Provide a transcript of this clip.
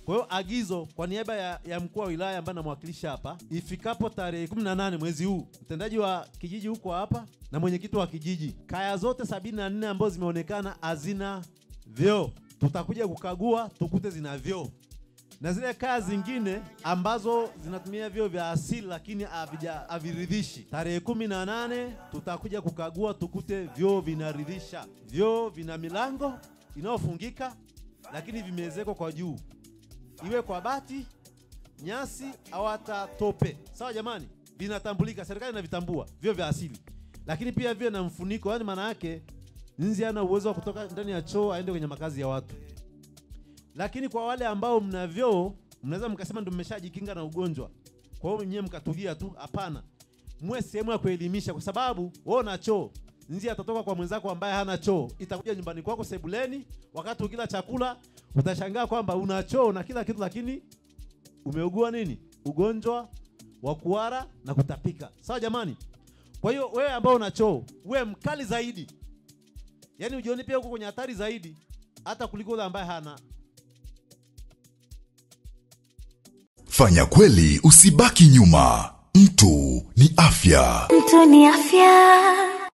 Kwa hiyo agizo kwa niaba ya mkuu wa wilaya ambaye namwakilisha hapa, ifikapo tarehe 18 mwezi huu, mtendaji wa kijiji huko hapa na mwenyekiti wa kijiji, kaya zote 74 ambazo zimeonekana hazina vyoo, tutakuja kukagua tukute zina vyoo. Na zile kaya zingine ambazo zinatumia vyoo vya asili lakini haviridhishi, tarehe 18 tutakuja kukagua tukute vyoo vinaridhisha. Vyoo vina milango inayofungika lakini vimeezekwa kwa juu, iwe kwa bati, nyasi au hata tope. Sawa jamani, vinatambulika, serikali inavitambua vyoo vya asili. Lakini pia vyoo na mfuniko, yani maana yake nzi hana uwezo wa kutoka ndani ya choo aende kwenye makazi ya watu. Lakini kwa wale ambao mna vyoo, mnaweza mkasema ndio mmeshajikinga na ugonjwa, kwa hiyo mwenyewe mkatulia tu. Hapana, muwe sehemu ya kuelimisha, kwa sababu wewe una choo, nzi atatoka kwa mwenzako ambaye hana choo, itakuja nyumbani kwako sebuleni, wakati ukila chakula utashangaa kwamba una choo na kila kitu, lakini umeugua nini? Ugonjwa wa kuhara na kutapika. Sawa jamani? Kwa hiyo wewe ambao una choo, wewe mkali zaidi, yaani ujione pia uko kwenye hatari zaidi hata kuliko yule ambaye hana. Fanya kweli, usibaki nyuma. Mtu ni afya. Mtu ni afya.